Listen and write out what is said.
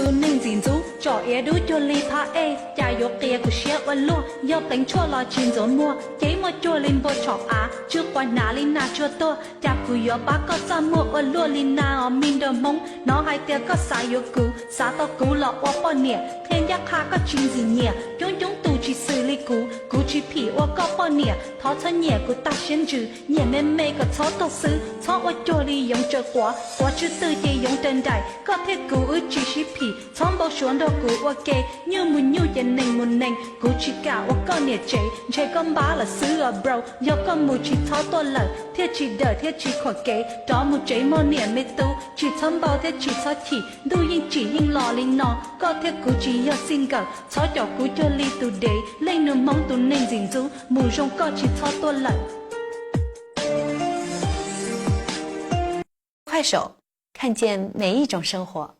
Tus neeg ntxim ntxub tsom iav dub cuag li phab ej, cas yuav qias kuv siab ua luaj, yog pleev tshuaj los tsis ntxuav muag, cev muaj cuag li npua tshom av, tsw quav hnav li nas tsuag tuag, cas kuv yuav pab koj txaj muag ua luaj li nas os me nraug Hmoob, hnov hais tias koj xav yuav kuv, xav tau kuv los ua poj niam, qhia ncaj qha koj tsis ntxim nyiam, coob coob tus tsis xws li kuv, kuv tsis phim ua koj poj niam, thov txhob nyiam kuv tag siab ntsws, nyiam me me kom txhob tuag xwb, txhob ua cuag li yoov tsaws quav, quav tsw tw ces yoov raws nraim, koj thiab kuv wb tsis sib phim, txhob npau suav nrog kuv ua ke, nyuj mus nyuj ces nees mus nees, kuv tsis kam ua koj niam tsev, ntshe koj npab lawm xwb os bro, yog koj mus tsis txhob tuaj lawm, thiaj tsis dawm thiab tsis khuam kev, rov mus tsev mog niam me tub, tsis txhob npau thiab tsis txhob chim, ntuj yeej tsim yeej los li no, koj thiab kuv tsis yog xij nkawm, txhob com kuv cuag li tus dev, leej nus Hmoob tus neeg ntxim ntxub, mus zoo koj tsis txhob tuaj lawm. 快手，看见每一种生活。